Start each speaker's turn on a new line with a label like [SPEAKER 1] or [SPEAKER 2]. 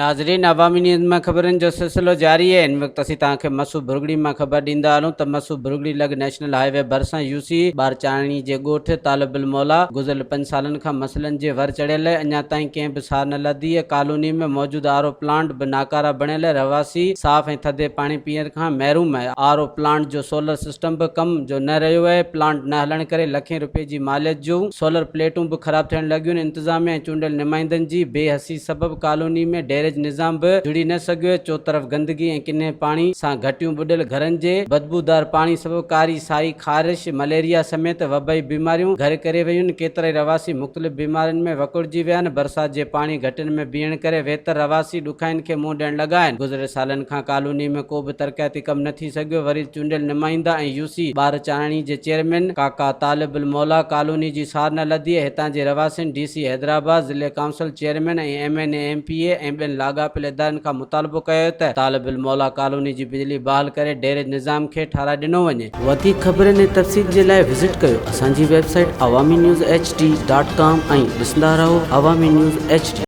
[SPEAKER 1] ناظرين عوامي نيوز مان خبرن جو سلسلو جاري آهي هن وقت اسين توهان کي مسو ڀرڳڙي مان خبر ڏيندا هلون ته مسو ڀرڳڙي لڳ نيشنل هاء وي ڀرسان يو سي ٻارچاڻي جي ڳوٺ طالب الموليٰ گذريل پنج سالن کان مسئلن جي ور چڙهيل اڃا تائين ڪنهن به سار نه لڌي آهي ڪالوني ۾ موجود آر او پلانٽ به ناڪاره بڻيل رهواسي صاف ۽ ٿڌي پاڻي پيئڻ کان محروم آهي آر او پلانٽ جو سولر سسٽم به ڪم جو نه رهيو آهي، پلانٽ نه هلڻ ڪري لکين رپين جي ماليت جون سولر پليٽون به خراب ٿيڻ لڳيون، انتظاميا ۽ چونڊيل نمائندن جي بي حسي سبب ڪالوني ۾ ڊيريج نظام به جڙي نه سگهيو آهي، چوطرف گندگي ۽ ڪنهي پاڻي سان گهٽيون ٻڏل گهرن جي بدبودار پاڻي سبب ڪاري سائي، خارش، مليريا سميت وبائي بيماريون گهر ڪري ويون، ڪيترائي رهواسي مختلف بيمارين ۾ وڪوڙجي ويا آهن، برسات جي پاڻي گهٽين ۾ بيهڻ ڪري ويتر رهواسي ڏکائين کي منهن ڏيڻ لڳا آهن، گذريل سالن کان ڪالوني ۾ ڪو به ترقياتي ڪم نه ٿي سگهيو، وري چونڊيل نمائندا ۽ يو سي ٻارچاڻي جي چيئرمين ڪاڪا طالب الموليٰ ڪالوني جي سار نه لڌي، هتان جي رهواسين ڊي سي حيدرآباد، ضلعي council chairman ۽ M N A M P A ۽ ٻين لاڳاپيل ادارن کان مطالبو ڪيو ته طالب الموليٰ ڪالوني جي بجلي بحال ڪري ڊيريج نظام کي ٺهرائي ڏنو وڃي. وڌيڪ خبرن ۽ تفصيل جي لاء وزٽ ڪيو اسان جي website Awami news H D dot com ۽ ڏسندا رهو عوامي نيوز ايڇ ڊي.